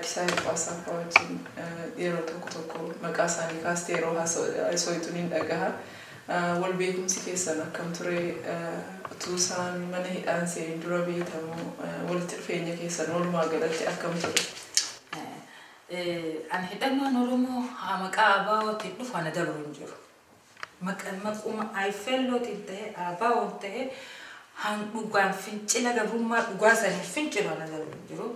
Gaaddisaa Hirphaasaa fa'aa wajjin yeroo tokko tokko maqaa isaanii kaastee yeroo haasoftu niin dhagaha. Wal beekumsi keessan akkam ture? Utuu isaan mana hidhaan seenin dura beekamu, walitti dhufeenya keessan walumaa galatti akkam ture? Ani hidhannoon Oromoo haa maqaa ABO'tiin dhufu ana dabru hin jiru. Maquma IFLOtiin ta'e ABO'n ta'e han dhugaan fincila gabrummaa dhugaa sanii fincilu ana dabru hin jiru.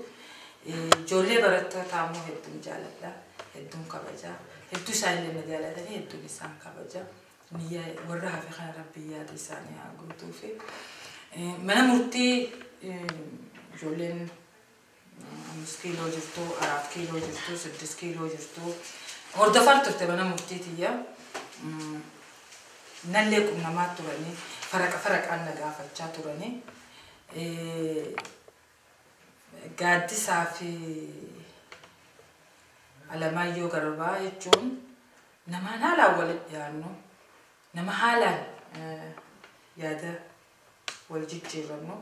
Ijoollee barattootaa immoo hedduun jaaladha. Hedduun kabajaa. Hedduu isaanillee na jaalatanii hedduun isaan kabaja. Niyya warra hafe kana Rabbiin yaada isaanii haa guutuufi. Mana murtii ijoolleen 5 kiiloo jirtu, 4 kiiloo jirtu, 6 kiiloo jirtu. Hordofaa turte mana murtii tiyya. Nallee qunnamaa turanii faraqa faraqaan na gaafachaa turanii. Gaaddisaa fi Alamaayyoo Garbaa jechuun namaan haalaan walitti dhiyaannu, nama haalaan yaada wal jijjiirannu.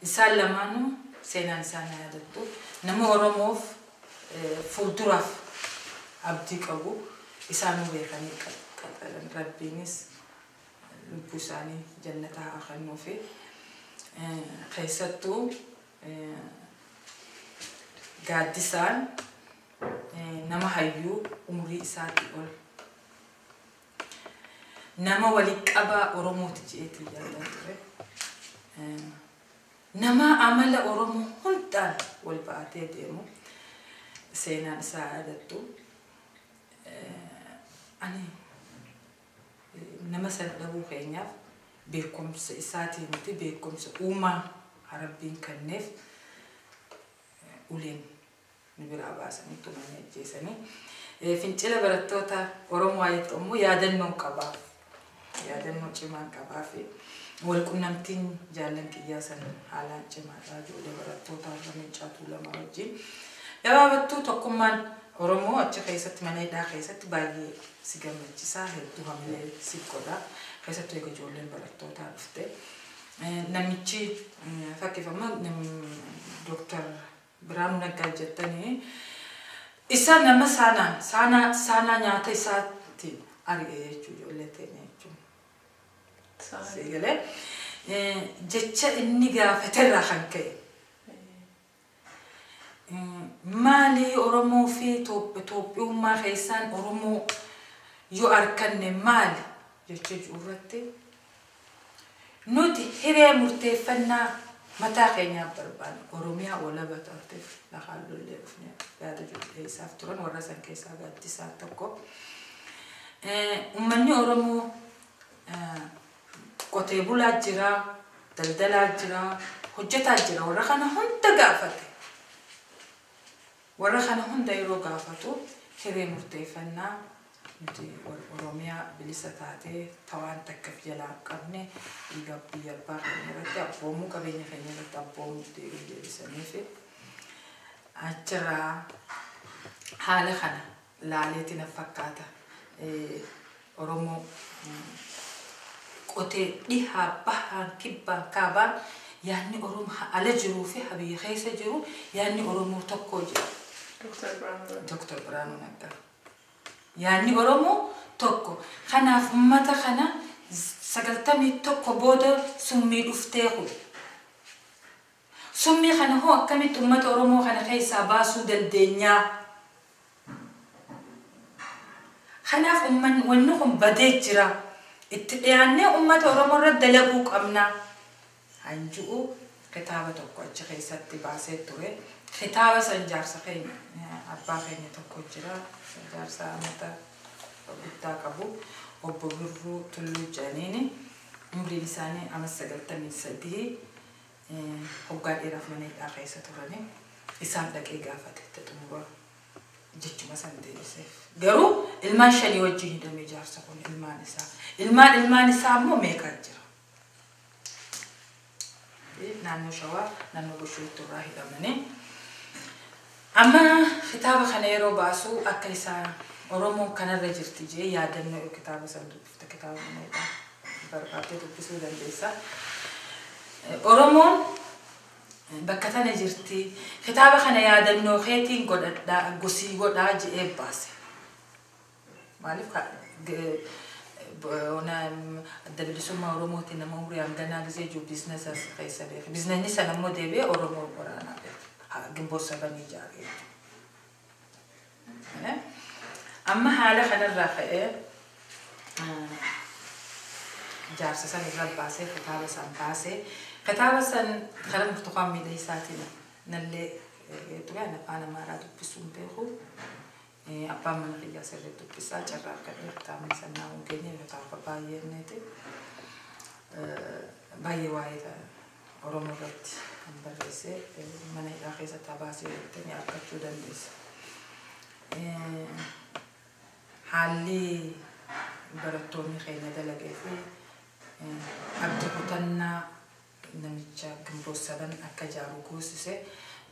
Isaan lamaanuu seenaan isaan yaadattu. Nama Oromoof fuulduraaf abdii qabu isaanuu beekanii qaxalan. Rabbiinis lubbuu isaanii jannata haa kennuufi. Keessattuu Gaaddisaan nama hayyuu umurii isaatii ol nama walitti qabaa Oromooti je'eetii yaadaa ture. Nama amala Oromoo hundaan wal ba'atee deemu seenaan isaa yaadattu. Ani nama san dhabuu keenyaaf beekumsa isaatii miti, beekumsa uumaa Rabbiin kenneef uleen nu biraa baasanii tumanii ajjeesanii. Fincila barattoota Oromoo jettu immoo yaadannoo qabaa. Yaadannoo cimaan qabaa fi walqunnamtiin jaallan kiyyaa san haalaan cimaadha. Ijoollee barattoota warra Meeccaa Tuulamaa wajjin. Gabaabattuu tokkummaan Oromoo achi keessatti mana hidhaa keessatti baay'ee si gammachisaa, hedduu hamilee si godha. Keessattuu egaa ijoolleen barattootaa dhufte. Namichi fakkeeffama Dooktar Biraanuu Naggaa jettanii isa nama saanaan saanaa saanaa nyaata isaatti ari'e jechuu ijoollee teenya jechuudha. Siigalee jecha inni gaafaterraa kan ka'e. Maali Oromoo fi Itoophiyummaa keessaan Oromoo yoo arganne maali jecha jiru irratti nuti hiree murteeffannaa mataa keenyaaf barbaanna. Oromiyaa walaba taateef lafaan lollee dhufne yaada jiru dhiyeessaaf turan warra san keessaa Gaaddisaan tokko. Uummanni Oromoo qotee bulaa jira, daldalaa jira, hojjetaa jira. Warra kana hunda gaafate. Warra kana hunda yeroo gaafatu hiree murteeffannaa nuti Oromiyaa bilisa taatee tawaan takka jalaa hin qabne dhiiga biyya abbaa keenya irratti abboomuu, qabeenya keenya irratti abboomuu deebii deebisanii fi achirraa haala kana laaleeti na fakkaata. Oromoo qotee dhihaa bahaan kibbaan kaabaan yaadni Oromoo ala jiruu fi biyya keessa jiru yaadni Oromoo tokko jira. Dooktar Biraanuu Dooktar Biraanuu Naggaa. Yaadni Oromoo tokko. Kanaaf uummata kana 91 booda summii dhuftee kun. Summii kana hoo akkamitti uummata Oromoo kana keessaa baasuu dandeenyaa? Kanaaf uummanni wanni kun badee jira. Itti dhiyaannee uummata Oromoo irra dalaguu qabna. Hanju'u kitaaba tokko achi keessatti baasee ture. Kitaaba san jaarsa keenya abbaa keenya tokko jira. Jaarsa amata guddaa qabu. Obbo Birruu Tulluu jedhaniini umriin isaanii ama 93, hoggaa dheeraaf mana hidhaa keessa turani. Isaan dhaqee gaafate itti xumura jechuma san deebiseef. Garuu ilmaan shanii wajjin hidhamee jaarsa kun ilmaan isaa. Ilmaan ilmaan isaa immoo meeqa jira? Naannoo Shawaa naannoo Bishooftuu irraa hidhamanii. Amma kitaaba kana yeroo baasu akka isaa Oromoon kanarra jirti jee yaadannoo kitaaba san dubbifte, kitaaba mana hidhaa barbaaddee dubbisuu dandeessa. Oromoon Bakka tana jirti kitaaba kana yaadannoo keetiin godhadhaa gosii godhaa je'ee baase. Maaliif adda bilisummaa Oromootiin nama umurii hanganaa gisee jiru biizinasa keessa beeka. Biizinasni sana immoo deebi'ee Oromoo waraanaa beeka. Gimboo sabanii ijaaree jechuudha. Amma haala kanarraa ka'ee jaarsa san irra baasee kitaaba san baasee kitaaba san karaa Burtukaan Miidhagsaatiin nallee ture afaan Amaaraa dubbisuun beeku. Abbaan mana kiyyaa sirriitti dubbisaa carraa argadhee kitaabni san naa hin geenye kitaaba baay'eenneeti. Baay'ee waa'ee Oromoo irratti kan barreesse mana hidhaa keessatti habaasee jettee argachuu dandeessa. Haalli barattoonni keenya dalagee fi abdii kutannaa namicha Gimboo saban akka ijaaru goosise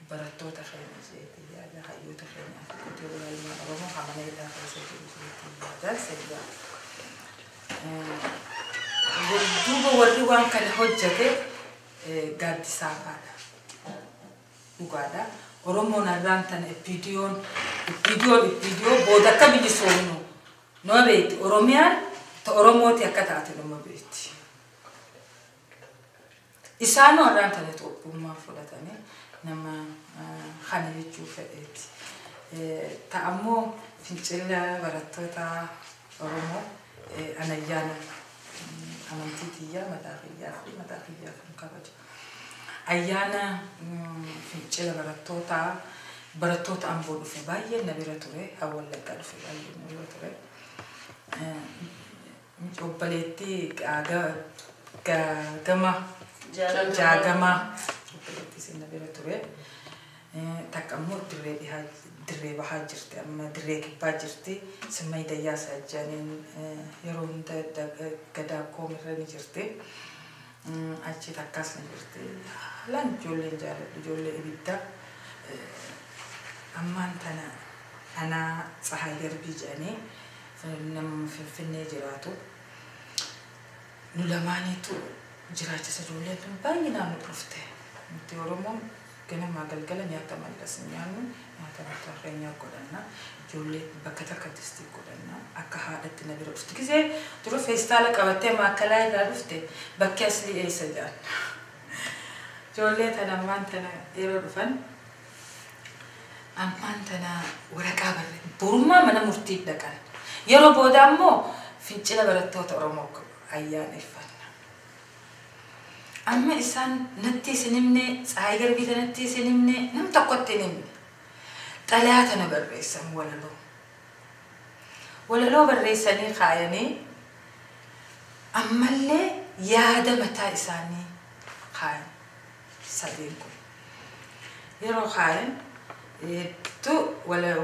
barattoota keenya jeetii yaada hayyoota keenyaa fi qotee bulaa ilmaan Oromoo mana hidhaa keessa jiru jeetii yaada sirraa. Duuba warri waan kana hojjete gaaddisaa fa'aadha. Dhugaadha. Oromoon har'aan tana ippiidiyoon ippiidiyoo booda akka bilisoomnu nama beekti. Oromiyaan ta Oromooti akka taate nama beekti. Isaanoo har'aan tana Itoophiyummaa fudhatanii nama kana jechuu fedheeti. Ta'ammoo fincila barattoota Oromoo anayyaana amantii tiyyaa mataa kiyyaa fi mataa kiyyaa kan kabaja. Ayyaana fincila barattoota Amboo dhufe baay'ee na bira ture, Wallaggaa dhufe baay'ee na bira ture. Obboleettii gama jaagamaa obboleettii isin na bira ture. Takka immoo dirree bahaa jirti amma dirree kibbaa jirti. Simmay Dayyaa Saajjaaniin yeroo hunda gadaa koomirra ni jirti. Achi takkas ni jirti. Haalaan ijoolleen jaalladhu ijoollee ibiddaa. Ammaan tana anaa Tsahaay Garbii jedhanii nama Finfinnee jiraatu. Nu lamaaniitu jiraachisa ijoolleen tun baay'inaan nu dhufte. Nuti Oromoon ganamaa galgala nyaata mallas nyaannu nyaata mataa keenyaa godhanna. Ijoollee bakka takka distii godhanna. Akka haadhatti na bira dhufte. Gisee dura feestaala qabattee maakkalaa irraa dhufte bakki aslii eessa jedhan. Ijoollee tana ammaan tana yeroo dhufan ammaan tana waraqaa barre borummaa mana murtii dhaqan. Yeroo booda ammoo fincila barattoota Oromoo ayyaaneffanna. Amma isaan natti isin himne, Tsahaay Garbii natti isin himne, nam tokkotti hin himne. Xalayaa tana barreessan walaloo. Walaloo barreessanii kaayanii ammallee yaada mataa isaanii kaayan sadeen kun. Yeroo kaayan hedduu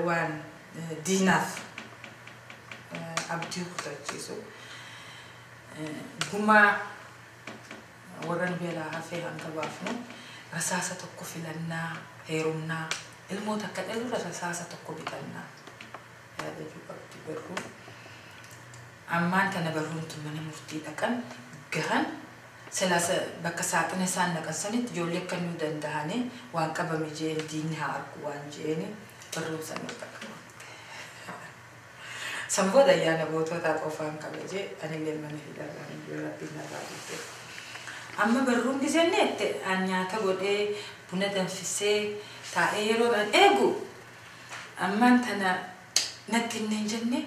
waan diinaaf abdii kutachiisu. Gumaa warran beelaa hafee hanga baafnu rasaasa tokko filannaa heerumnaa ilmoota akka dhalurra rasaasa tokko bitannaa yaadachuu qabdi barruu. Ammaan tana barruun tun mana murtii dhaqan gahan silaasa bakka saaxina isaan dhaqan sanitti ijoollee akka nuu danda'anii waan qabame jeen diinni haa argu waan jeeni barruun san dhaqan. San booda ayyaana gootota qofaan kabajee anillee mana hidhaa Rabbiin narraa guute. Amma barruun giseenneetti an nyaata godhee buna danfisee taa'ee yeroo an eegu ammaan tana natti hin jenne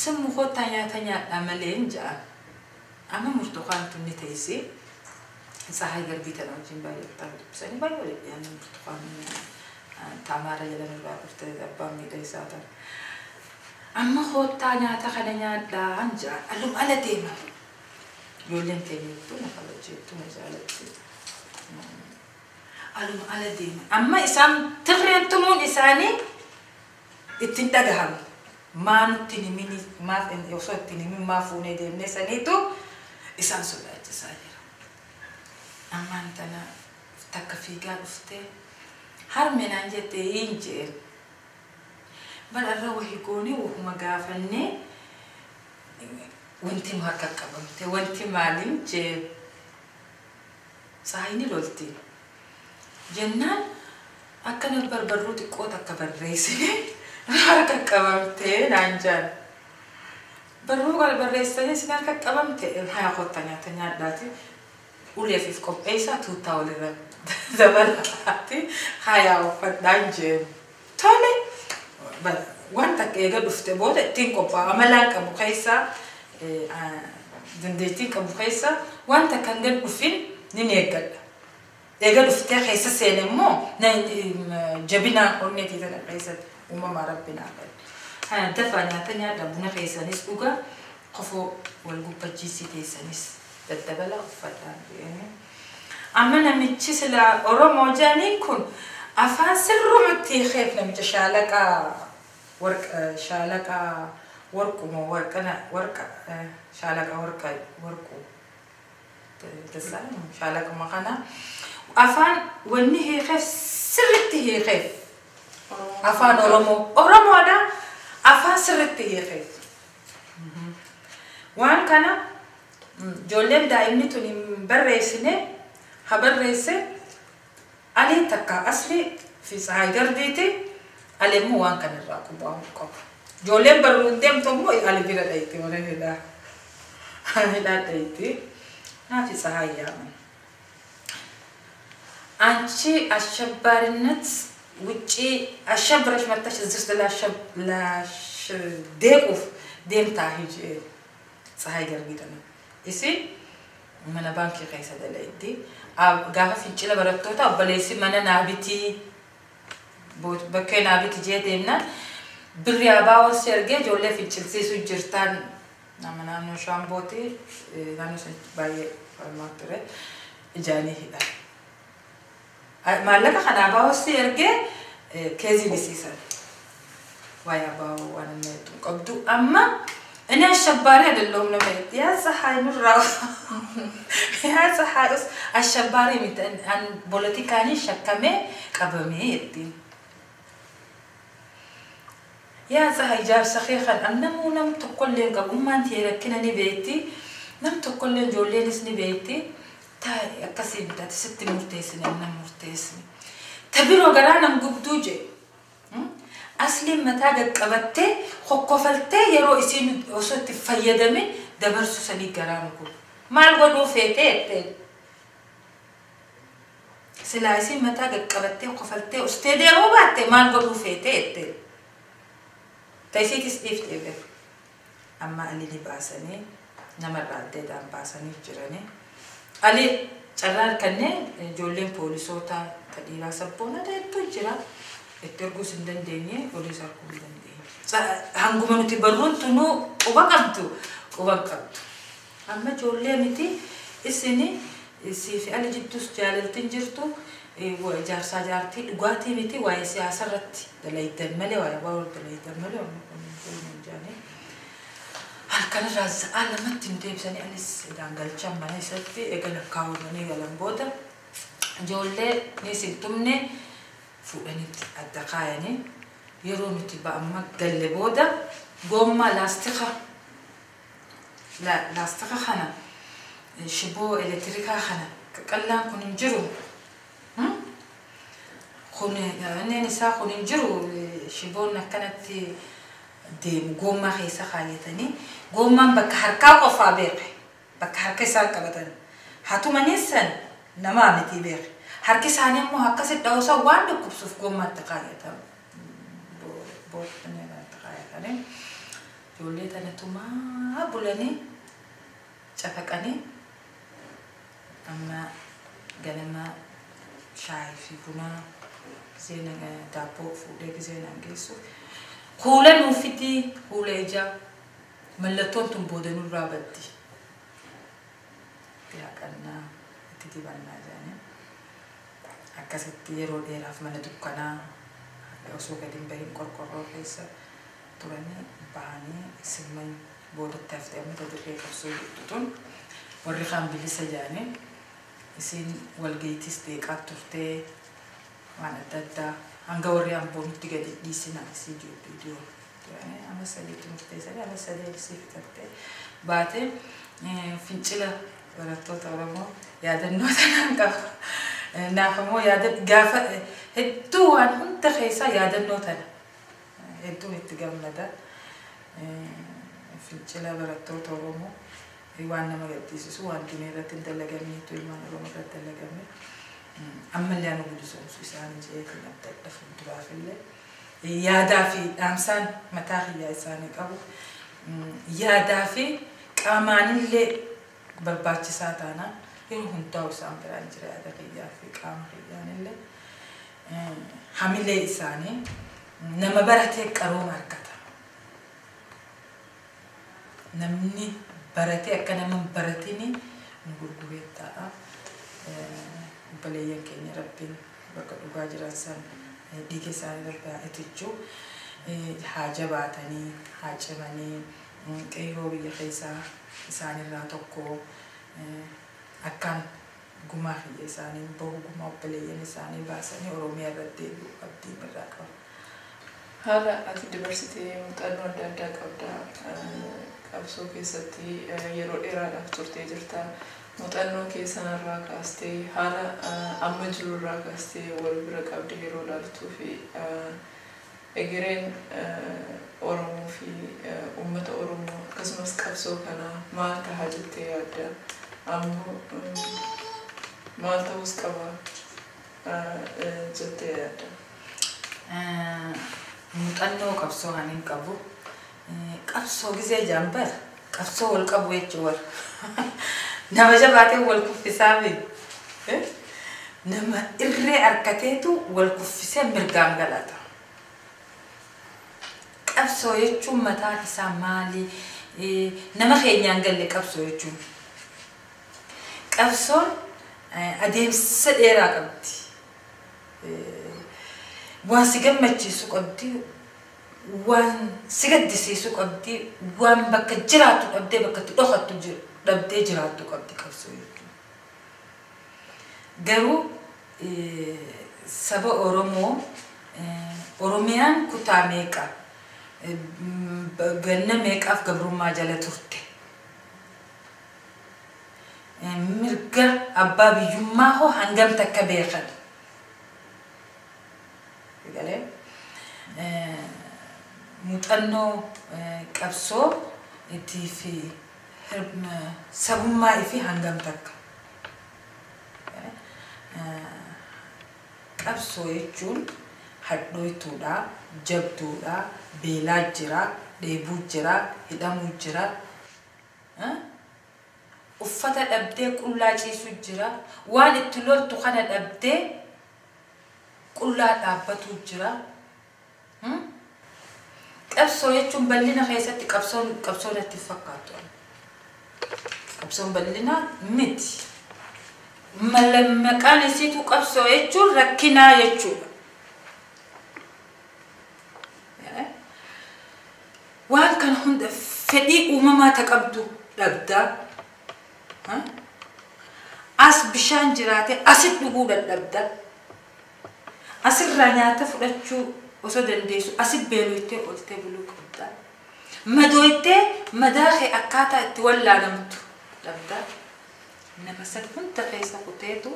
simmu kottaa nyaata nyaadhaa malee hin ja'an. Amma Burtukaan tun ni teessee Tsahaay Garbii tana wajjin baay'ee kitaaba dubbisanii baay'ee walitti dhiyaanna Burtukaan Taamaara jala nurraa dhufte abbaan miidha isaa ta'an. Amma kottaa nyaata kana nyaadhaa hin ja'an alum ala deeman. Ijoolleen teenya na kabajjeettu na jaalatti. Alum ala deeman. Amma isaan tirreen tumuun isaanii ittiin dhagahamu. Maa nutti hin himini maaf osoo ittiin himin maa fuunee deemnee saniitu isaan sodaachisaa jira. Ammaan tana takka fiigaa dhuftee harme naan jettee hin jeen. Bara irra wahii goonee wahuma gaafannee wanti nu harka qabamte wanti maaliin jeen. Tsahaayini lolti. Jennaan akkana barbarruu xiqqoo takka barreessine harka qabamtee naan jaan. Barruu kana barreessanii isin harka qabamte haa kottaa nyaata nyaadhaati. Uleefiif qopheessaa tuuttaa walirra dabalaati hayaa uffadhaan jeen. Tole wanta eega dhufte booda ittiin qophaa'a amalaan qabu keessaa dandeettiin qabu keessaa wanta kan gad dhufin nin eeggadha. Eega dhuftee keessa seene immoo jabinaan onneetii tana keessatti uumamaa rabbi naa kenna. Haya dafaa nyaata nyaadha buna keessanis dhugaa qofoo wal gubbachiisii teessanis daddabala uffadhaan jedhanii. Amma namichi sila Oromoo jedhaniin kun afaan sirrumatti hiikeef namicha shaalaqaa warquma warqana warqa shaalaqa warqa warqu shaalaquma kana afaan wanni hiikeef sirritti hiikeef afaan Oromoo Oromoodha afaan sirritti hiikeef. Waan kana ijoolleen daa'imni tun hin barreessine ha barreesse Ali takka asli fi Tsahaay Garbiiti Ali immoo waan kana irraa qubaa'uu qabu. Ijoolleen barruu hin deemtu immoo Ali bira dhayti mana hidhaa. Hidhaa dhayti. Naa fi Tsahaay yaaman. አንቺ አሸባሪነት ውጪ አሸብረሽ መጣሽ እዚህ ውስጥ ላሽ deequuf deemtaa ሂጂ Tsahaay Garbii tana. Isin mana baankii keessa dalayddi. Gaafa fincila barattoota obboleessi mana naa bitii bakkee naa biti jee deemnaan birri abaawwan si ergee ijoollee fincilsiisuu jirtaan nama naannoo Shaambooti naannoo sanatti baay'ee falmaa ture ijaanii hidhan. Maallaqa kana abaawwan si ergee keezii bisiisan. Waa'ee abaawwan waan inni hedduu qabdu amma እኔ አሸባሪ አይደለሁም ነው ማለት ያ ፀሐይ ምራው ያ ፀሐይ ኡስ አሸባሪ ሚተን አን ፖለቲካኒ ሸከሜ ቀበሜ የቲ ያ ፀሐይ jaarsa kee kan annamuu nam tokkollee hin qabu ummaan tiyya rakkina ni beekti nam tokkollee ijoolleenis ni beekti taa'e akkasii miti sitti murteessine nam murteessine ta biroo garaa nam gubduu jee asliin mataa qaqqabattee hokkofaltee yeroo isiin osoo itti fayyadame dabarsu sanii garaa nu gubu. Maal godhuu feetee jetteen? Silaa isiin mataa qaqqabattee hokkofaltee ustee deemuu baatte maal godhuu feetee jetteen? Ta isiitis dhiiftee beeku. Amma Ali ni baasanii namarraa addeedhaan baasanii jiranii. Ali carraa harkannee ijoolleen poolisoota ta dhiiraa sabboona hedduu jira. Itti erguus hin dandeenye oliis arguu hin dandeenye. Hanguma nuti barruun tunuu quba qabdu quba hin qabdu. Amma ijoollee miti isini siifi Ali jidduus jaalaltiin jirtu jaarsaa jaartii dhugaatii miti waa'ee siyaasa irratti dalaydan malee waa'ee baawur dalaydan malee wanni kun hin jaane. Halkan irraa sa'aa 2tti nu deebisanii anis daangalchaan mana isatti eega lakkaawwamanii galan booda ijoollee ni sin tumne fuudhanitti adda kaayanii yeroo nuti ba'amma galle booda goommaa laastika kana shiboo elektirikaa kana qaqallaan kun hin jiru kun inneen isaa kun hin jiru shiboon akkanatti deemu goommaa keessa kaayyatanii goommaan bakka harkaa qofaa beeke bakka harka isaan qabatan hatumanii san namaa miti beeke. Harki isaanii immoo akkasitti dhawusa waan dhukkubsuuf goommaatti kaayyatan. Bootni kaayyatanii ijoollee tana tumaa bulanii cafaqanii amma ganama shaayii fi bunaa gisee daabboo fuudhee gisee naan geessu. Kuula nuuf fidii kuula ijaa mallattoon tun booda nurraa baddi. Itti haqannaa itti dibannaa jedhanii. Akkasitti yeroo dheeraaf mana dukkanaa osoo gadi hin bahin qorqorroo keessa turanii bahanii simman boodatti haftee amma dirree qabsoo jirtu tun warri kaan bilisa jedhanii isiin walga'iitis deeqaa turtee waan adda addaa hanga warri amboonitti gadi dhiisinaa isii viidiyoo turanii amma sadiitti murteessanii amma sadii isii fixattee baatee fincila barattoota Oromoo yaadannoo tanaan qaba. Naaf ammoo yaada gaafa hedduu waan hunda keessaa yaadannoo tana hedduun itti gammada. Fincila barattoota Oromoo waan nama gaddisiisu waan duniyaa irratti hin dalagamneetu ilmaan Oromoo irratti dalagame. Ammallee anu bilisoomsu isaanii jeetiin adda fuulduraaf illee. Yaadaa fi dhaamsaan mataa kiyyaa isaanii qabu. Yaadaa fi qaamaanillee barbaachisaa taanaan yeroo hundaa'u isaan biraan jira yaada kiyyaa fi qaama kiyyaanillee. Hamilee isaanii nama baratee qarooma argata. Namni baratee akka nama hin baratini nu gurguree taa'a. Obboleeyyan keenya Rabbiin bakka dhugaa jiran san dhiiga isaanii Rabbi haa itichuu, haa jabaatanii, haa cimanii, qeerroo biyya keessaa isaanirraa tokko akkaan gumaa kiyya isaanii bahu, gumaa obboleeyyan isaanii baasanii Oromiyaa irratti deebi'uu abdiin irraa qaba. Haala ati dabarsitee muuxannoo adda addaa qabda. Qabsoo keessatti yeroo dheeraadhaaf turtee jirta. Muuxannoo kee sanarraa kaastee haala amma jirurraa kaastee wal bira qabdee yeroo ilaaltuu fi egereen Oromoo fi uummata Oromoo akkasumas qabsoo kanaa maal tahaa jettee yaadda? Ammoo maal ta'uus qaba jettee yaadda? Muuxannoo qabsoo kan hin qabu. Qabsoo gisee jaambar qabsoo wal qabu jechuudha. Nama jabaatee wal kuffisaa mi? Nama irree harkateetu wal kuffisee mirgaan galata. Qabsoo jechuun mataan isaa maali? Nama keenyaan galle qabsoo jechuun. Qabsoon adeemsa dheeraa qabdi. Waan si gammachiisu qabdi, waan si gaddisiisu qabdi, waan bakka jiraattu dhabdee bakka itti dhokattu dhabdee jiraattu qabdi qabsoo jechuun. Garuu saba Oromoo, Oromiyaan kutaa meeqa, ganna meeqaaf gabrummaa jala turte? Mirga abbaa biyyummaa hoo hangam takka beekan? Galee muuxannoo qabsoo ittii fi sabummaa fi hangam takka. Qabsoo jechuun hadhooytuudha, jabduudha, beelaa jira, dheebuu jira, hidhamuu jira. Uffata dhabdee qullaa ciisu jira. Waan itti loltu kana dhabdee qullaa dhaabbatu jira. Qabsoo jechuun bal'ina keessatti qabsoon qabsoo natti fakkaatu. Qabsoon bal'ina miti. Maqaan isiitu qabsoo jechuun rakkinaa jechuudha. Waan kana hunda fedhii uumamaa ta qabdu dhabdaa. As bishaan jiraate asit dhuguu dadhabda. Asirraa nyaata fudhachuu osoo dandeessu asit beeloytee oltee buluu qabda. Madooytee madaa kee akkaataa itti wallaanamtu dhabda. Nama san hunda keessa kuteetu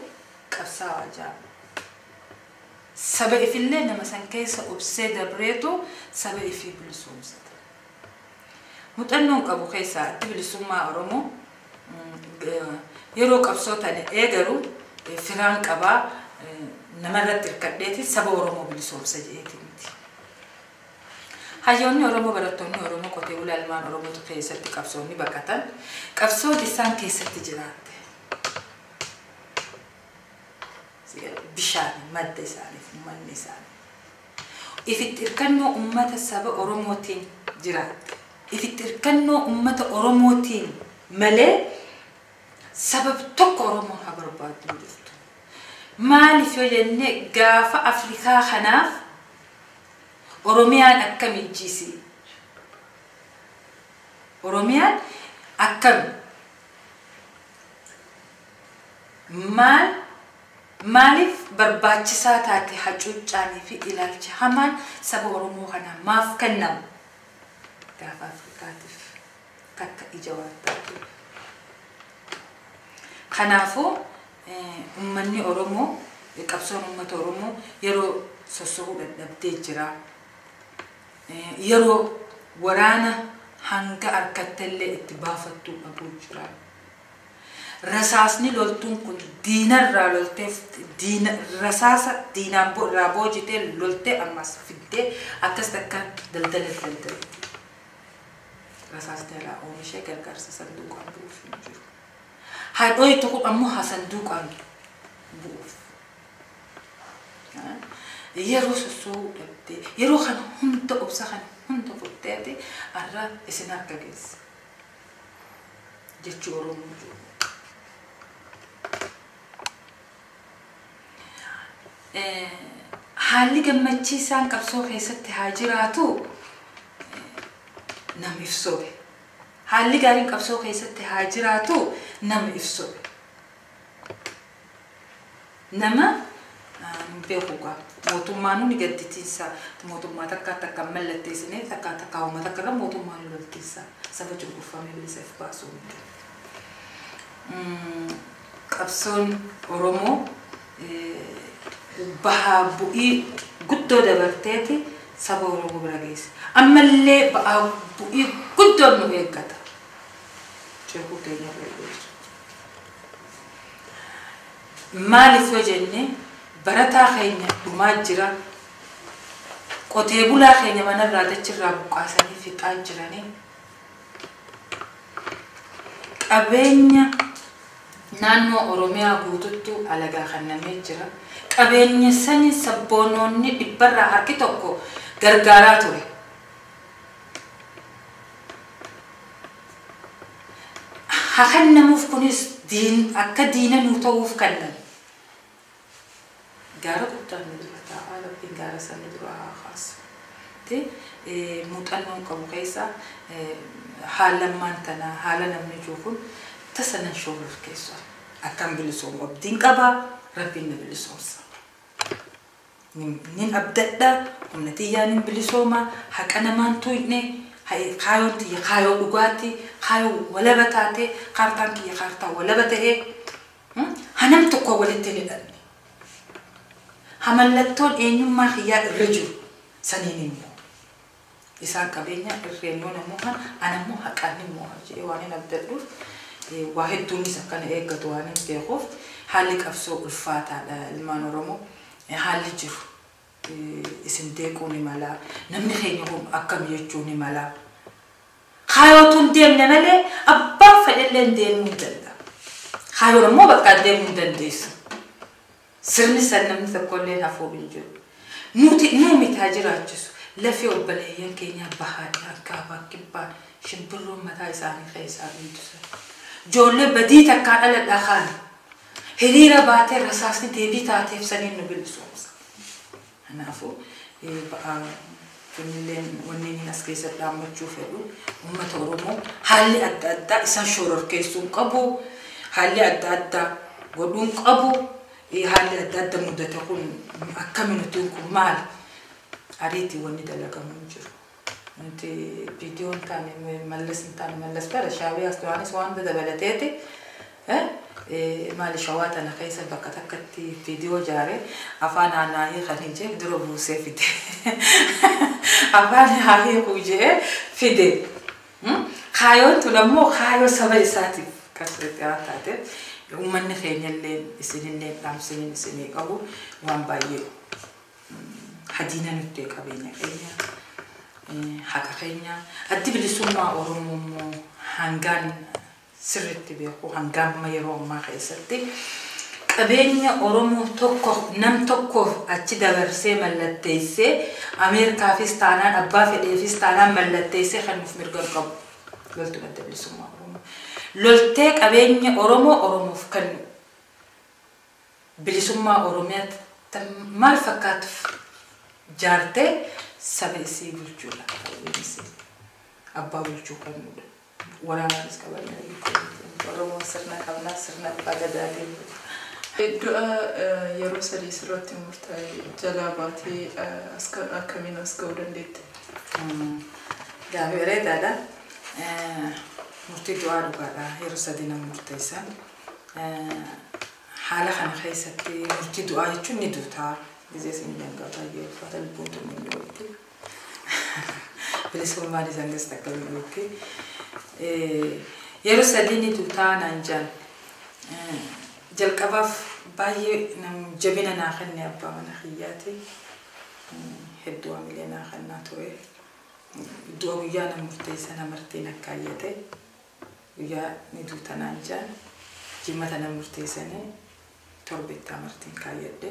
qabsaa'aa jira. Saba ifillee nama san keessa obsee dabreetu saba ifii bilisoomsata. Muuxannoon qabu keessaa itti bilisummaa Oromoo yeroo qabsoo tane eegalu firaan qabaa namarratti hirkadheeti saba Oromoo bilisoomsa je'eeti miti. Hayyoonni Oromoo, barattoonni Oromoo, qotee bulaa ilmaan Oromootu keessatti qabsoonni baqatan qabsoon isaan keessatti jiraatte. Bishaan madda isaaniif uummanni isaanii. Ifitti hirkannoo uummata saba Oromootiin jiraatte. Ifitti hirkannoo uummata Oromootiin malee sabab tokko Oromoon haa barbaaddu hin jirtu. Maaliif yoo jenne, gaafa Afrikaa kanaaf Oromiyaan akkam ijjiisi? Oromiyaan akkam? Maal maaliif barbaachisaa taate hacuuccaanii fi ilaalcha hamaan saba Oromoo kanaa maaf kennamu? Gaafa Afrikaatiif takka ija waan taatuuf. Kanaafuu Uummanni Oromoo qabsoon uummata Oromoo yeroo sosso'uu dadhabdee jira. Yeroo waraana hanga harkattellee itti baafattuu dhabuu jira. Rasaasni loltuun kun diinarraa loltee diina rasaasa diinaan irraa boojitee loltee ammas fiddee akkas takka daldala daldalti. Rasaasni irraa oomishee gargaarsa sanduuqaan bu'uuf hin jiru. Haadhooyi tokko ammoo haa sanduuqaan bu'uuf. Yeroo sosso'uu dhabdee yeroo kana hunda obsa kana hunda fudhatee har'a isin harka geesse jechuu Oromoo jiru. Haalli gammachiisaan qabsoo keessatti haa jiraatu nama ibsobe. Haalli gaariin qabsoo keessatti haa jiraatu nama ibsobe. Nama beekuugaa mootummaan ni gadditiinsa mootummaa takka takka mallatteessinee takka takka uummata takka irra mootummaan loltiinsa saba cunqurfamee bilisa if baasuu miti. Qabsoon Oromoo bahaa bu'ii guddoo dabarteeti saba Oromoo bira geesse. Ammallee ba'aa bu'ii guddoon nu eeggata. Ceekuu keenya irra geessu. Maaliif yoo jenne barataa keenya dhumaa jira. Qotee bulaa keenya manarraa dachirraa buqqaasanii fixaa jiranii. Qabeenya naannoo Oromiyaa guututtu alagaa kennamee jira. Qabeenya sani sabboonoonni dhibbarraa harki tokko gargaaraa ture. Haa kennamuuf kunis akka diina nuu ta'uuf kennan. Gaara guddaan nu dura taa'aa rabbiin gaara sana dura haa kaasu. Muuxannoon qabu keessa haala ammaan tanaa haala namni jiru kun tasa nan shooror keessa. Akkan bilisoomu abdiin qabaa rabbiin na bilisoomsa. Nin abdadha humna xiyyaa nin bilisooma haqa namaan tuyne kaayoon xiyya kaayoo dhugaati kaayoo walaba taate kaartaan kiyya kaartaa walaba ta'ee hanam tokko walitti hin hidhanne. Hamallattoon eenyummaa kiyyaa irra jiru saniin immoo isaan qabeenya irreenyoon immoo kan ana immoo haqaan immoo jedhee waan hin abdadhuuf waa hedduunis akkana eeggatu waan hin beekuuf haalli qabsoo ulfaataadha ilmaan Oromoo haalli jiru isin deequu ni mala namni keenya kun akkam jechuu ni mala. Kaayootu hin deemne malee abbaan fedhellee hin deemuu hin danda'a. Kaayoon immoo bakka deemuu hin dandeessu. Sirni san namni tokkollee hafuu hin jiru. Nuti nuu mitaa jiraachisu lafee obboleeyyan keenya bahaadhaan kaabaa kibbaan shimbirroon mataa isaanii keessaa dhiitusan. Ijoollee badii takkaa dhaladhaa kaan hiriira baatee rasaasni deebii taateef saniin nu bilisoomsa. Kanaafuu kunilleen wanneen as keessatti dhaammachuu fedhu uummata Oromoo haalli adda addaa isaan shororkeessuu hin qabu haalli adda addaa godhuu hin qabu haalli adda adda mudate kun akkami nuti kun maal ariitii wanni dalagamu hin jiru. Nuti viidiyoon taane mallas hin taane mallas bara shaabiyaas duraanis waan dabalateeti maali shawaa tana keessa bakka takkatti viidiyoo jaare afaan haanaahii kan hin jee dura buusee fide. Afaan haahii kujee fide. Kaayoon tun ammoo kaayoo saba isaatiif kan waan taateef uummanni keenyallee isinillee dhaamsiniin isinii qabu waan baay'ee hadiina nutti qabeenya keenya haqa keenya addi bilisummaa Oromoo immoo hangaan sirriitti beeku hangaan amma yeroo ammaa keessatti qabeenya Oromoo tokko nam tokkoof achi dabarsee mallatteessee Ameerikaafis taanaan abbaa fedheefis taanaan mallatteessee kan nuuf mirga qabu loltuun adda bilisummaa Oromoo. Loltee qabeenya Oromoo Oromoof kennu bilisummaa Oromiyaatti maal fakkaatuuf jaartee saba isii bulchuudha. Abbaa bulchuu kennudha. Waraanaanis qabannaa Oromoon sirna qabnaa sirna abbaa gadaatiin. Du'a yeroo sadii sirratti murtaa'e jalaa baatee akkamiin as ga'uu dandeette? Gaaffii bareedaadha. Murtii du'aa dhugaadha. Yeroo sadii nama murteessan. Haala kana keessatti murtii du'aa jechuun ni duutaa. Gizee isin dangaa baay'ee uffata lubbuun tun ni mi'ootti. Bilisummaan isaan keessa takka mi'ootti. Yeroo sadii ni duutaa naan jaan. Jalqabaaf baay'ee jabina naa kenne abbaa mana kiyyaati. Hedduu hamilee naa kennaa ture. Du'a guyyaa na murteessa amartiin akkaayyate. Guyyaa ni duuta naan jaan. Jimmata na murteessanii torbetti amartiin kaayyadhe.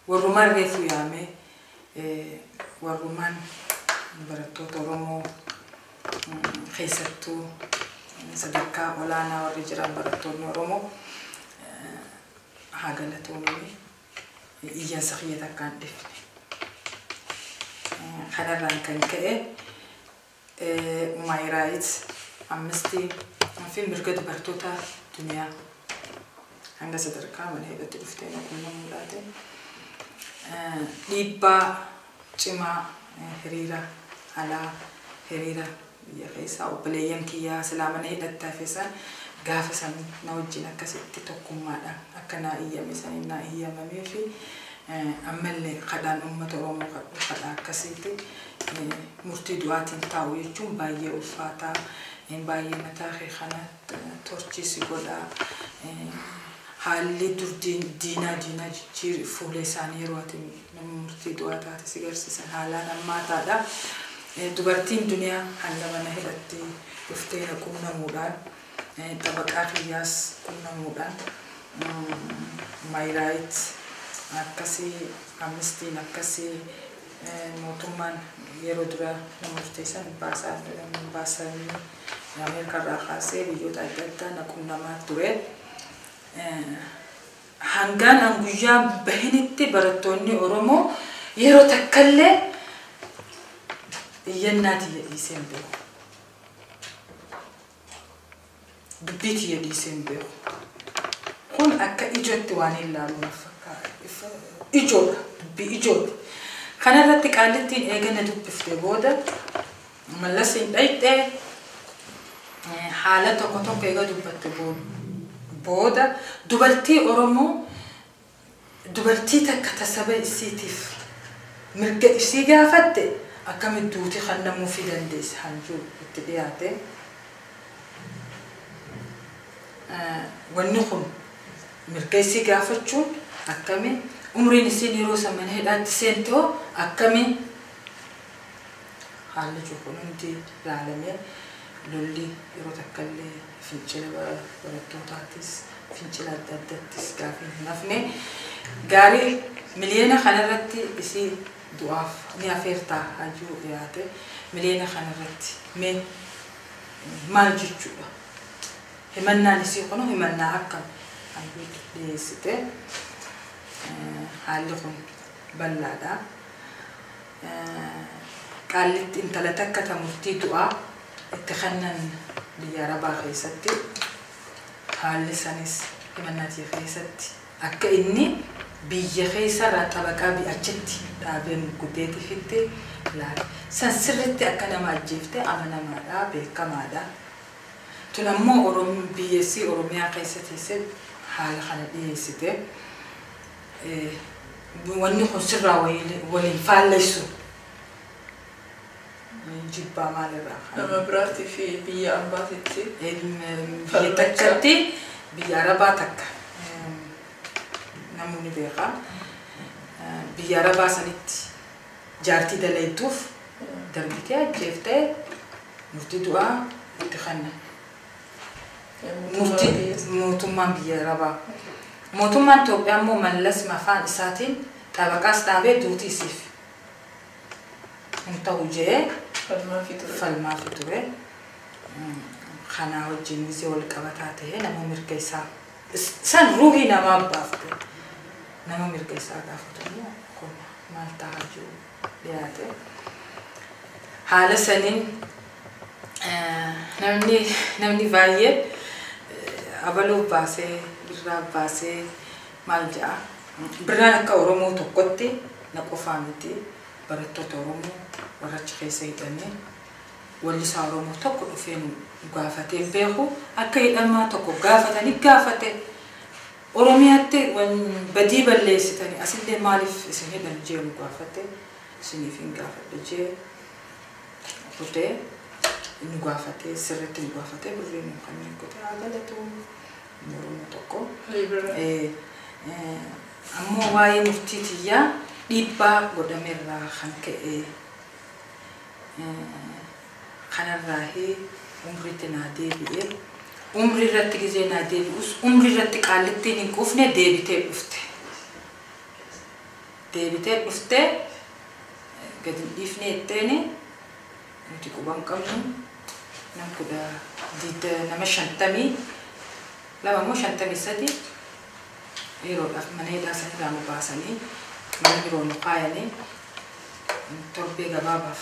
Warrumaan reefu yaamee warrumaan barattoota Oromoo keessattuu sadarkaa olaanaa warri jiran barattoonni Oromoo haa galatoomanii iyyansa kiyya takkaan dhifne. Kanarraan kan ka'e Maayiraayit Amnestii fi mirga dubartoota duniyaa hanga sadarkaa mana hidhatti dhuftee na quunnamuudhaati. Dhiibbaa cimaa hiriira alaa hiriira biyya keessaa obboleeyyan kiyyaa silaa mana hidhatti hafesan gaafa san na wajjin akkasitti tokkummaadhaan akka naa iyyame saniin naa iyyamamee fi ammallee kadhaan uummata Oromoo kadhu kadhaa akkasitti murtii du'aatiin taa'u jechuun baay'ee ulfaataa baay'ee mataa kee kana torchisi godhaa. Haalli dur diinaa diinaa jijjiir fuula isaanii yeroo ati nama murtii du'aa taate si garsiisan haalaan hammaataadha. Dubartiin duniyaa hanga mana hidhatti dhuftee na quunnamuudhaan xabaqaa kiyyaas quunnamuudhaan Maayiraayit akkasii Amnestiin akkasii mootummaan yeroo dura na murteessan baasanii Ameerikaa kaasee biyyoota adda addaa na quunnamaa ture. Hangaan an guyyaa bahinitti barattoonni Oromoo yeroo takkallee iyyannaa tiyya dhiisee hin beeku. Dubbii tiyya dhiisee hin beeku. Kun akka ijootti waan hin laalu naaf fakkaata. Ijoodha. Dubbii ijooti. Kanarratti qaallittiin eegana dubbifte booda Mallas hin dhayxee haala tokko tokko eega dubbatte booda dubartii Oromoo dubartii takka tasaba isiitiif mirga isii gaafatte akkamitti duuti kennamuufii dandeesse hanjuu itti dhiyaate. Wanni kun mirga isii gaafachuun akkami umriin isiin yeroo san mana hidhaatti seentoo akkami haalli jiru kun hundi ilaalamee lolli yeroo takkallee fincila barattootaattis fincila adda addaattis gaafii hin hafne gaarii miliyoona kanarratti isii du'aaf ni afeertaa hajuu dhiyaate miliyoona kanarratti mee maal jechuudha himannaan isii kun himannaa akkam hajuu dhiyeessite haalli kun bal'aadha. Qaallitti intala takka ta murtii du'aa itti kennan biyya Arabaa keessatti haalli sanis himannaatii keessatti akka inni biyya keessarraa xabaqaa achitti dhaabeen guddeetifitti ilaale. San sirriitti akka nama ajjeefte amanamaadha beekamaadha. Tun ammoo biyyessii Oromiyaa keessa teessee haala kana dhiyeessite wanni kun sirraa waliin faallessu. Jibbaa maalirraa? Nama biraatii fi biyya ambaatitti. Biyya takkatti biyya Arabaa takka namoonni beekaa. Biyya Arabaa sanitti jaartii dalaytuuf darbitee ajjeeftee murtii du'aa itti kennan. Murtii mootummaan biyya Arabaa. Mootummaan Itoophiyaa immoo Mallas afaan isaatiin xabaqaas dhaabee duuti isiif hin ta'u jee falmaafi ture. Kanaa wajjin gisee wal qabataa ta'ee nama mirga isaa san ruuhii namaa baafte nama mirga isaa gaafatu immoo kun maal ta'aa jiru dhiyaate. Haala saniin namni baay'ee abaluu baasee birraa baasee maal ja'a birraan akka Oromoo tokkotti na qofaa miti barattoota Oromoo warra achi keessa hidhamee wallisaa Oromoo tokko dhufee nu gaafatee beeku akka hidhamaa tokko gaafatanii gaafate Oromiyaatti badii balleessitanii asillee maaliif isin hidhan jee nu gaafate isiniif hin gaafadhe jee kutee nu gaafate sirriitti nu gaafate birrii nu kanneen kutee haa galatu Oromoo tokko. Ammoo waa'ee murtii tiyyaa dhiibbaa godhamerraa kan ka'e kanarraa umriitti naa deebi'e. Umri irratti gizee naa deebi'us umri irratti qaallittiin hin quufne deebitee dhufte. Deebitee dhufte gadi hin dhiifne jetteeni nuti quban qabnu nam 52 moo 53 yeroodhaaf mana hidhaa sanirraa nu baasanii mana biroo nu kaayanii torbee gabaabaaf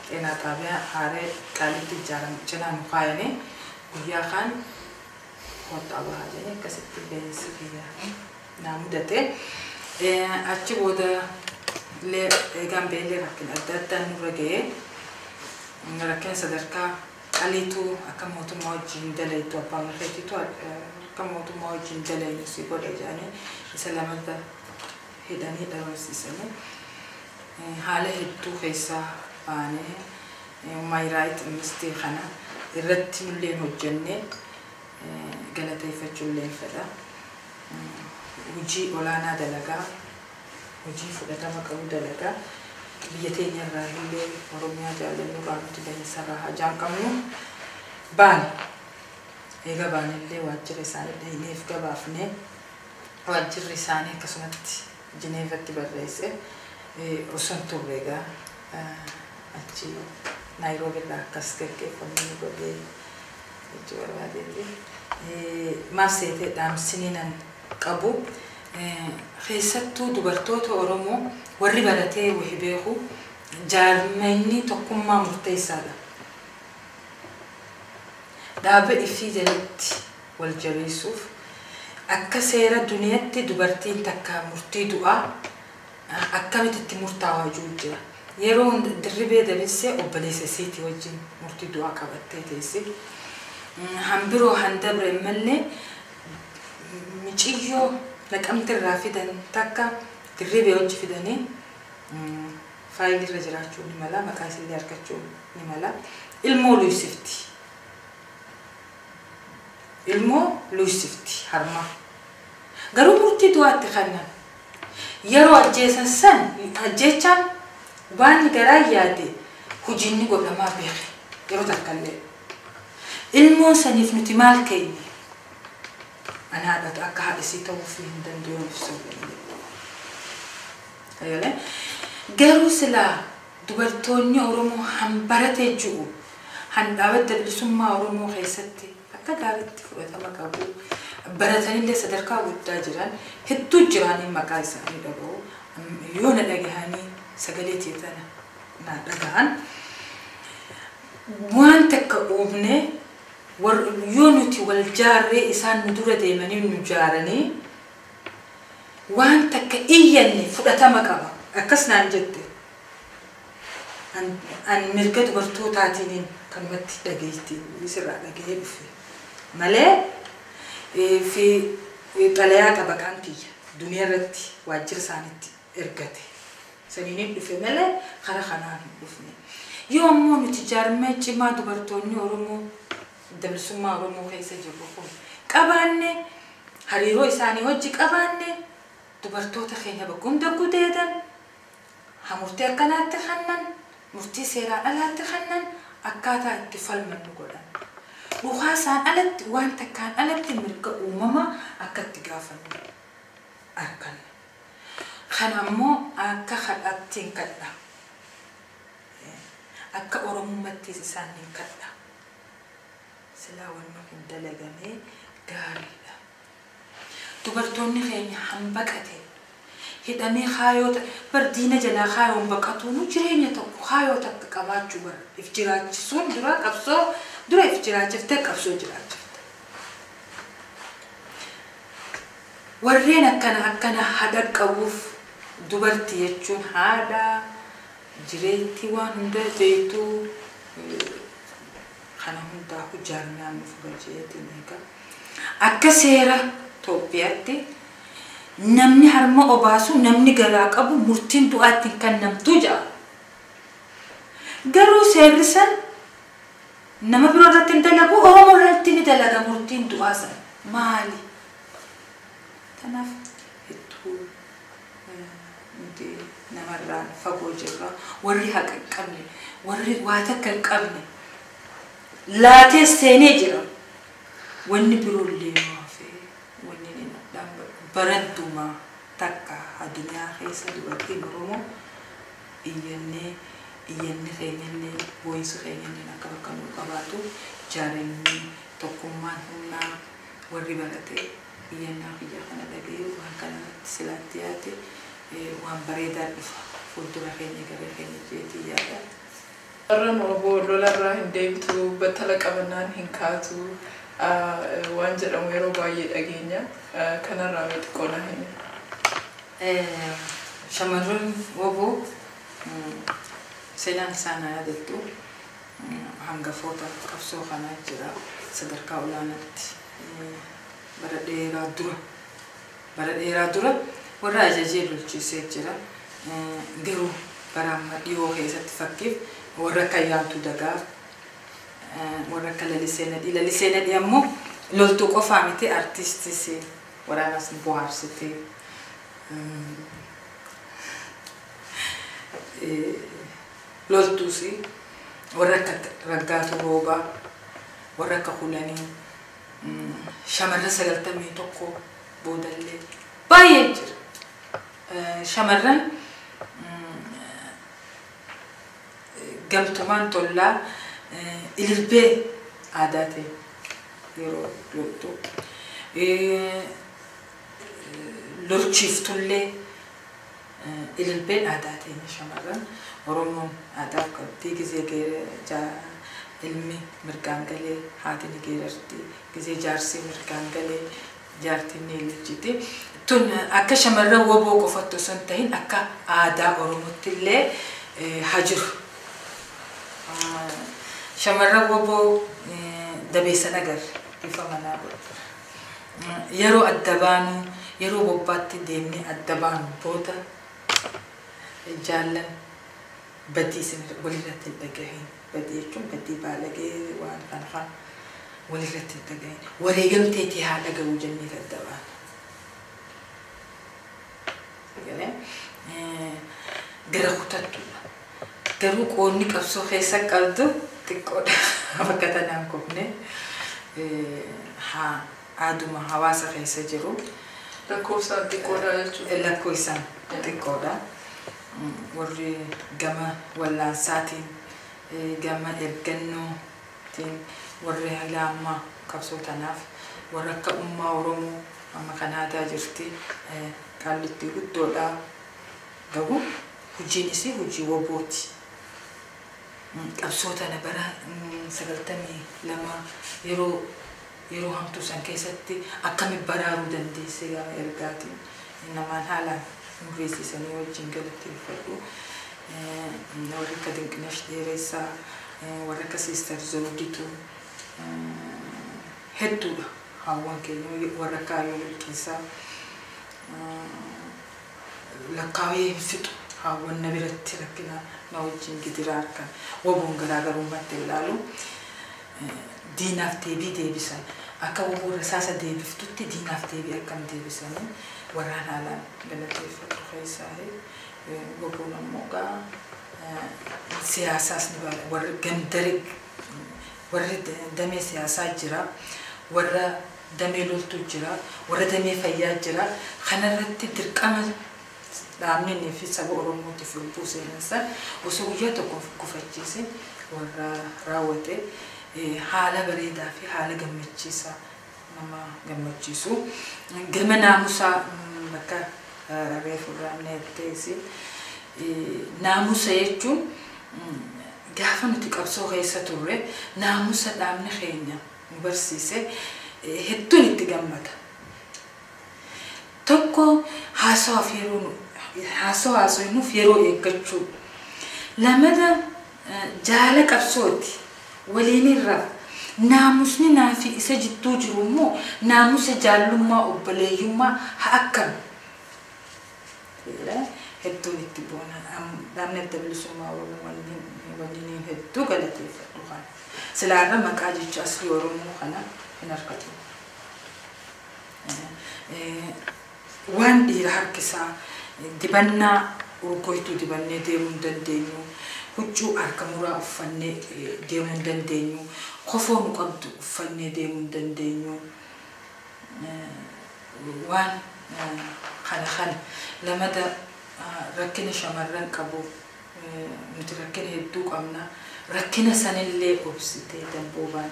xeenaa xaabiyaa haaree qaalitti ijaarame cinaa nu kaayanii guyyaa kaan kottaa bahaa jedhanii akkasitti beensi kiyya naa mudate. Achi booda illee eegaan beellee rakkina adda addaa nurra ga'ee rakkina sadarkaa qaliitu akka mootummaa wajjin dalaytu abbaa mirreetitu akka mootummaa wajjin dalaynu si godha jedhanii isa lamata hidhanii dhabamsiisanii haala hedduu keessaa baanee maayiraayit amnistii kana irratti nulleen hojjennee galateeffachuulleen fedha. Hojii olaanaa dalagaa, hojii fudhatama qabu dalagaa biyya teenya irraa illee Oromiyaa jaallannu irraa nuti bahinsarraa hajaan qabnu baane. Eega baanellee waajjira isaanii dhahineef gabaafnee waajjirri isaanii akkasumatti Jineevatti barreesse osoo hin turre egaa achi Naayiroobi irraa akkas gaggeeffamuu nu godhee jechuu barbaadeeti. Maaf seetee dhaamsinii nan qabu keessattuu dubartoota Oromoo warri baratee wahii beeku jaarmanni tokkummaa murteessaadha. Dhaaba ifii jalatti wal jabeessuuf akka seera duniyaatti dubartiin takka murtii du'aa akkamitti itti murtaawaa jiru jira. Yeroo Dirribee Dabissee obboleessa isiitii wajjin murtii du'aa qabattee teessi. Hambiroo handabre mallee miciyyoo naqamte irraa fidan takka Dirribee wajji fidanii faayilii irra jiraachuu ni mala maqaa isillee argachuu ni mala. Ilmoo luysifti. Ilmoo luysifti harma. Garuu murtii du'aatti kennan. Yeroo ajjeesan san ajjeechaan waan garaa yaade hojiin godhamaa beeke yeroo takkallee. Ilmoon saniif nuti maal keenya? Ani haadhatu akka haadha isii ta'uuf hin danda'u ibsuu danda'u. Garuu silaa dubartoonni Oromoo hanbaratee jiru handhaabadda bilisummaa Oromoo keessatti akka gaariitti fudhatama qabu. Baratanillee sadarkaa guddaa jiran hedduu jiranii maqaa isaanii dhaga'u. Yoo na dhagahanii sagalee teetana na dhagahan. Waan takka uumne yoo nuti wal jaarree isaan nu dura deemanii nu jaaranii waan takka iyyanne fudhatama qaba. Akkas naan jette. An mirga dubartootaatiin kanumatti dhageetti sirraa dhagahee dhufe. Malee fi xalayaa xabaqaan tiyya duniyaa irratti waajjira isaaniitti ergate. Saniin dhufe malee karaa kanaan hin dhufne. Yoo ammoo nuti jaarmee cimaa dubartoonni Oromoo bilisummaa Oromoo keessa jirru kun qabaanne hariiroo isaanii hojii qabaanne dubartoota keenya bakka hunda gudeedan murtii akkanaatti kennan murtii seeraan alaatti kennan akkaataa itti falmannu godhan. Dhugaa isaan alatti waan takkaan alatti mirga uumamaa akka itti gaafannu arganna. Kana ammoo akka kadhaatti hin kadha. Akka Oromummaattis isaan hin kadha. Silaa wanni kun dalagamee gaariidha. Dubartoonni keenya hanbaqate hidhamee kaayoota bar diina jalaa kaayoon baqatuun jireenya tokko kaayoota akka qabaachuu bara if jiraachisuun dura qabsoo dura if jiraachiftee qabsoo jiraachifte. Warreen akkana akkana haadha qabuuf dubartii jechuun haadha jireetti waan hunda beektuu kana hundaafuu jaarmiyaan nuuf galcheetiin eega. Akka seera Itoophiyaatti namni harma obaasu namni garaa qabu murtiin du'aatti kan namtu ja'a. Garuu seerri san nama biroo irratti hin dalagu, Oromoo irratti ni dalaga murtiin du'aa san. Maali? Kanaaf hedduu nuti namarraan fagoo jirra. Warri haqa hin qabne, warri waa takka hin qabne laatee seenee jira. Wanni biroollee hafe wanni inni barantuma takka addunyaa keessa dubartiin Oromoo iyyannee iyyanni keenyallee boo'insi keenyallee akka bakka nuu qabaatu jaalalli tokkummaan humnaa warri barate iyyannaa biyya kana dhaga'ee waan kanarratti silaatti yaate waan bareedaa dhufa fuuldura keenya gara keenya jeetii yaada. Warra obbo lolarraa hin deebitu, battala qabannaan hin kaatu waan jedhamu yeroo baay'ee dhageenya. Kanarraa mee xiqqoo naa himi. Shamarran woboo seenaan isaan yaadattu hangafoota qabsoo kanaa jira sadarkaa olaanaatti bara dheeraa dura warra ajajee lolchiisee jira. Garuu bara amma dhiyoo keessatti fakkiif warra akka Yaantuu Dagaa, warra akka Lalisee Nadhii. Lalisee Nadhii ammoo loltuu qofaa miti, artiistis waraanas bohaarsite. Loltuus warra akka Raggaatuu Roobaa, warra akka Kulanii, shamarran 91 boodallee baay'ee jira. Shamarran gamtumaan tollaa ililbee aadaa ta'e yeroo loltu lolchiiftullee ililbeen aadaa ta'e shamarran Oromoon aadaa qabdii gizee ilmi mirgaan galee haati ni geerarti, gizee jaarsi mirgaan galee jaartiin ni ililchiti. Tun akka shamarran woboo qofattu osoo hin ta'in akka aadaa Oromootti illee haa jiru. Shamarran woboo dabeessa agarre bifa manaa godhu. Yeroo adda baanu, yeroo bobbaatti deemnee adda baanu booda jaallan badii isin walirratti hin dhagahin. Badii jechuun badii baalagee waan kana kana walirratti hin dhagahin. Wareegamteetii haa dhagahu jennee adda baana. Gara kutattuudha. Garuu qoonni qabsoo keessa qabdu xiqqoodha. Bakka tanaan kufne aaduma hawaasa keessa jiru. Lakkoofsaan xiqqoodha jechuudha. Lakkoofsaan xiqqoodha. Warri gama wallaansaatiin, gama ergannootiin warri haala ammaa qabsoo tanaaf warra akka ummaa Oromoo amma kan aadaa jirti qaallittii guddoodha. Garuu hojiin isii hojii wobooti. Qabsoo tana bara 92 yeroo hamtuu san keessatti akkamitti baraaruu dandeesse gama ergaatiin namaan haalaan umriisisanii wajjin galateeffadhu. Warri akka Dinqinash Dheeressaa, warri akka Siister Zawdituu hedduudha hawwan keenya, warra akka Ayyoo Lolqiisaa lakkaawee hin fixu hawwan na biratti rakkina na wajjin gidiraa harkaan woboon garaagarummaatti ilaalu diinaaf deebii deebisan akka woboo rasaasa deebiftutti diinaaf deebii akkam deebisanii warraan haalaan galateeffatu keessaa woboon ammoo gaa siyaasaas ni baala warri gandari warri damee siyaasaa jira, warra damee loltuu jira, warra damee fayyaa jira. Kanarratti dirqama dhaabni fi saba Oromootiif lubbuu seenansan osoo guyyaa tokko gufachiise warra raawwate haala bareedaa fi haala gammachiisaa nama gammachiisu. Gama naamusaa bakka reefu irraa neetteesi. Naamusa jechuun gaafa nuti qabsoo keessa turre naamusa dhaabni keenya nu barsiise hedduun itti gammada. Tokko haasawaaf yeroo haasawa haasofnuuf yeroo eeggachuu. Lamada jaala qabsooti waliin irraa Naamusni naafi isa jidduu jiru immoo naamusa jaallummaa obboleeyyummaa haa akkam. Hedduun itti boona. Dhaabni adda bilisummaa Oromoo waliin hedduu galateeffadhu kana. Silaarra maqaa jecha asii Oromoo kana hin argatu. Waan dhiira harkisaa dibannaa urgooytuu dibannee deemuu hin dandeenyu. Huccuu harka muraa uffannee deemuu hin dandeenyu. Kofoo nu qabdu uffannee deemuu hin dandeenyu. Waan kana kana lamada rakkina shamarran qabu nuti rakkina hedduu qabna. Rakkina sanillee obsitee damboobaan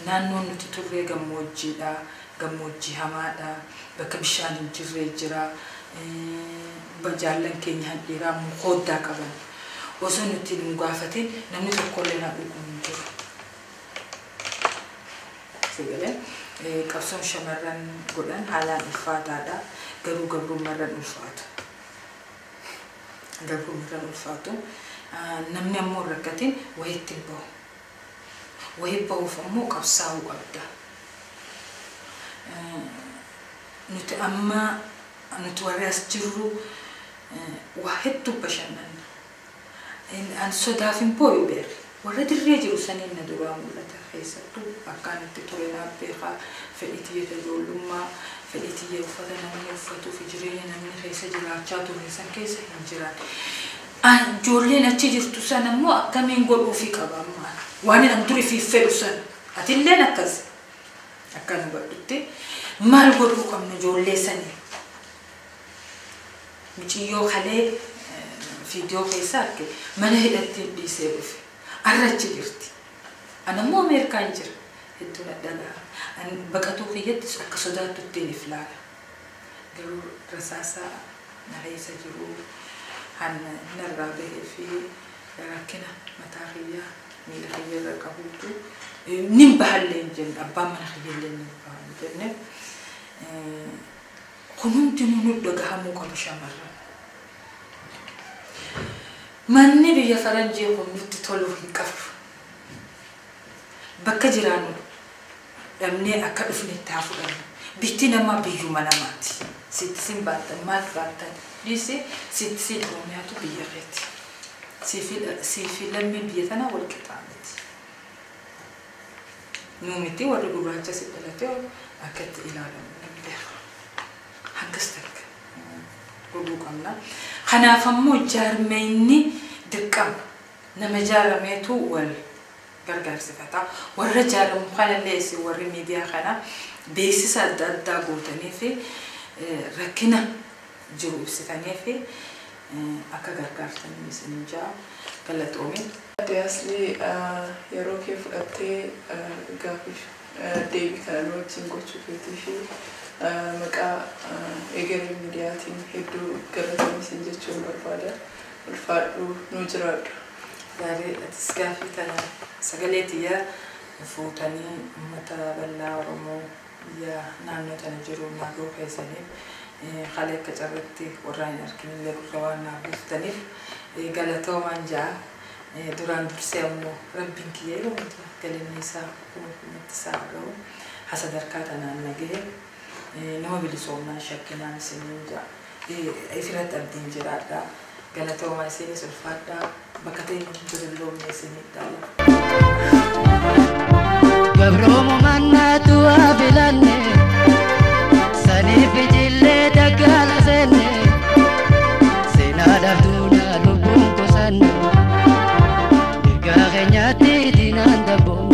naannoon nuti turree gammoojjiidha. Gammoojjii hamaadha. Bakka bishaan hin jirre jira. Jaallan keenya handhiiraa mukooddaa qaban. Osoo nuti nu gaafatin namni tokkollee na dhugu hin jiru. Sagalee qabsoon shamarran godhan haalaan ulfaataadha. Garuu gabrummaarran ulfaatu. Gabrummaarran ulfaatu. Namni ammoo rakkatiin wayitti hin bahu. Wayii bahuuf ammoo qabsaa'uu qabda. Nuti amma nuti warri as jirru waa hedduu bashannanna. An sodaaf hin booyu beekne. Warra dirree jiru saniin na duraa mul'ata keessattuu akkaan itti ture naaf beekaa fedhii tiyya ijoollummaa fedhii tiyya uffata namni uffatuu fi jireenya namni keessa jiraachaa ture san keessa hin jiran. Ijoolleen achi jirtu san ammoo akkamiin godhuufi qaba ammaa waan an duri fi fedhu san atilleen akkas akkan hubadhutti maal godhuu qabna ijoollee sanii. Muciyyoo kalee viidiyoo keessa arge mana hidhatti dhiisee dhufe. Arrachi jirti. An ammoo Ameerikaan jira. Hedduu na dhaga'a. An baqatuu kiyyattis akka sodaattu ittiin if laala. Garuu rasaasaa na keessa jiru han narraa bahee fi rakkina mataa kiyyaa miila kiyya irra qabuutu nin bahallee hin jenne abbaan mana kiyyallee nin baha hin jenne. Kun hundinuu nu dhagahamuu qabu shamarran. Manni biyya faranjii kun nutti toluu hin qabu. Bakka jiraannu dhabnee akka dhufnetti haa fudhannu. Bitti namaa biyyuma namaati. Sitti sin baattan maal baattan dhiisee sitti sin Oromiyaatu biyya keeti. Siifi lammiin biyya tanaa wal qixaa miti. Nuu miti warri gurraacha si dhalatee akka itti ilaalamu hin beeku. Hangas takka godhuu qabna. Kanaaf ammoo jaarmeenni dirqama nama jaarameetu wal gargaarsifata. Warra jaaramu kanallee isin warri miidiyaa kana beeksisa adda addaa gootanii fi rakkina jiru ibsitanii fi akka gargaartanii isin jaa galatoomin. Adde Aslii yeroo kee fudhattee gaaffiif deebii kana nu wajjin gochuu keetii fi maqaa egeree miidiyaatiin hedduu galatoomi isin jechuun barbaada. Ulfaadhu nu jiraadhu. Gaarii atis gaaffii tana sagalee tiyya fuutanii uummata bal'aa Oromoo biyya naannoo tana jiru naannoo keessaniif haala akka carratti warra hin arginillee gurra waan naaf buuftaniif galatoomaan ja'a. Duraan dursee ammoo rabbiin kiyya yeroo hunda galanni isaa kumatti isaa ga'u ha sadarkaa tanaan na gahe nama bilisoomnaan shakkinaan isiniin ja'a. Ifirratti abdiin jiraadha. Galatoomaa isinis ulfaadhaa bakka ta'e hunda dulloomne isinii dhaala. Gabroomu mannaatu haa filanne saniif ijillee daggaala seenne seenaadhaaf duunaa lubbuun kusanne mirgaa keenyaatti diinaan dabboomne.